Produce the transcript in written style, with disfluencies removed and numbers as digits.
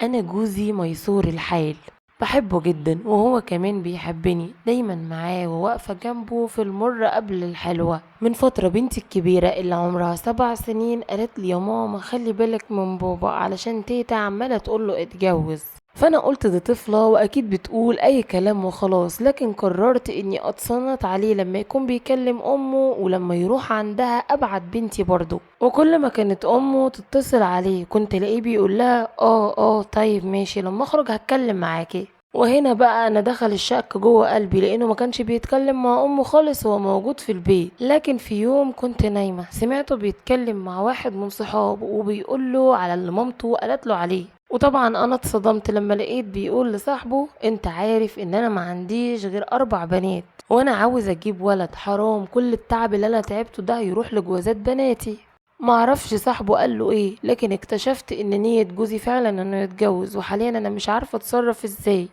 أنا جوزي ميسور الحال، بحبه جدا وهو كمان بيحبني، دايما معاه وواقفة جنبه في المر قبل الحلوة. من فترة بنتي الكبيرة اللي عمرها 7 سنين قالت لي يا ماما خلي بالك من بابا علشان تيتا عمالة تقوله اتجوز. فانا قلت دي طفلة واكيد بتقول اي كلام وخلاص، لكن قررت اني اتصنت عليه لما يكون بيكلم امه، ولما يروح عندها ابعت بنتي برضو. وكل ما كانت امه تتصل عليه كنت الاقيه بيقول لها اه طيب ماشي لما اخرج هتكلم معاكي. وهنا بقى انا دخل الشك جوه قلبي، لانه ما كانش بيتكلم مع امه خالص وهو موجود في البيت. لكن في يوم كنت نايمة سمعته بيتكلم مع واحد من صحابه وبيقول له على اللي مامته قالت له عليه، وطبعا انا اتصدمت لما لقيت بيقول لصاحبه انت عارف ان انا ما عنديش غير 4 بنات وانا عاوز اجيب ولد، حرام كل التعب اللي انا تعبته ده يروح لجوازات بناتي. معرفش صاحبه قال له ايه، لكن اكتشفت ان نية جوزي فعلا انه يتجوز، وحاليا انا مش عارفة اتصرف ازاي.